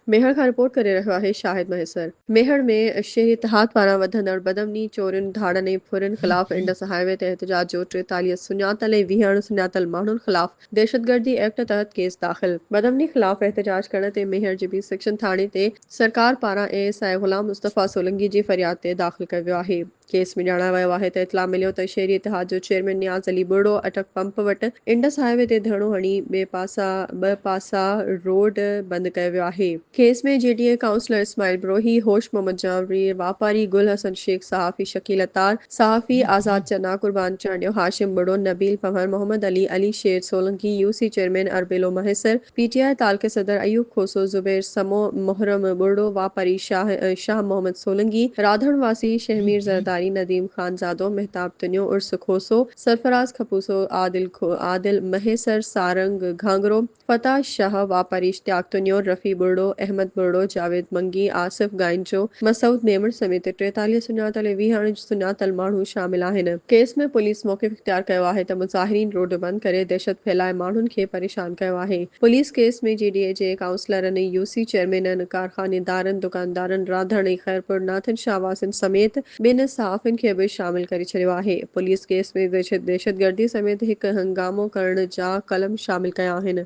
ميهڙ کان رپورٽ ڪري رهيو آهي شاهد مهيسر. ميهڙ ۾ شهري اتحاد پاران وڌندڙ بدامني، چورين، ڌاڙن ۽ ڦرين خلاف انڊس هاء وي تي احتجاج جو 43 سڃاتل ۽ 20 اڻ سڃاتل ماڻهن خلاف دهشتگردي ايڪٽ تحت ڪيس داخل. بدامني خلاف احتجاج ڪرڻ تي ميهڙ جي بي سيڪشن ٿاڻي تي سرڪار پاران A S I Ghulam Mustafa Solangi جي فرياد تي داخل ڪيو ويو آهي. ڪيس ۾ ڄاڻايو ويو آهي ته اطلاع مليو ته شهري اتحاد جو چيئرمين نياز علي ٻرڙو اٽڪ پمپ وٽ انڊس هاء وي تي ڌرڻو هڻي ٻئي پاسا ٻه پاسا روڊ بند ڪيو ويو آهي. Case ۾ G D A councillor Ismail Brohi, Hosh Muhammad Janwari, واپاري گل حسن شيخ، صحافي شڪيل عطار، صحافي آزاد چنا، قربان چانڊيو، هاشم ٻرڙو، نبيل پنهور، محمد علي، علي شير Solangi, U C chairman اربيلو Mahesar, P ٽي آء تعلقي صدر ايوب کوسو، زبير سمو، محرم ٻرڙو، واپاري شاهه شاهه محمد سولنگي، راڌڻ واسي شهمير زرداري، نديم خانزادو، مهتاب تنيو، عرس کوسو، سرفراز کپوسو، عادل عادل مهيسر، سارنگ گهانگرو، فتاح شاهه، واپاري اشتياق تنيو، رفيع ٻرڙو، احمد ٻرڙو، جاويد منگي، آصف گائنچو، مسعود ميمڻ سميت 43 سڃاتل ۽ 20 اڻ سڃاتل ماڻهو شامل آهن. ڪيس ۾ پوليس موقف اختيار ڪيو آهي ته مظاهرين روڊ بند ڪري دهشت ڦهلائي ماڻهن کي پريشان ڪيو آهي. پوليس ڪيس ۾ جي ڊي اي جي ڪائونسلرن، يو سي چيئرمينن، ڪارخانيدارن، دڪاندارن، راڌڻ ۽ خيرپور ناٿن شاهه واسين سميت ٻن صحافين کي به شامل ڪري ڇڏيو آهي. پوليس ڪيس ۾ دهشتگردي سميت هڪ هنگامو ڪرڻ جا قلم شامل ڪيا آهن.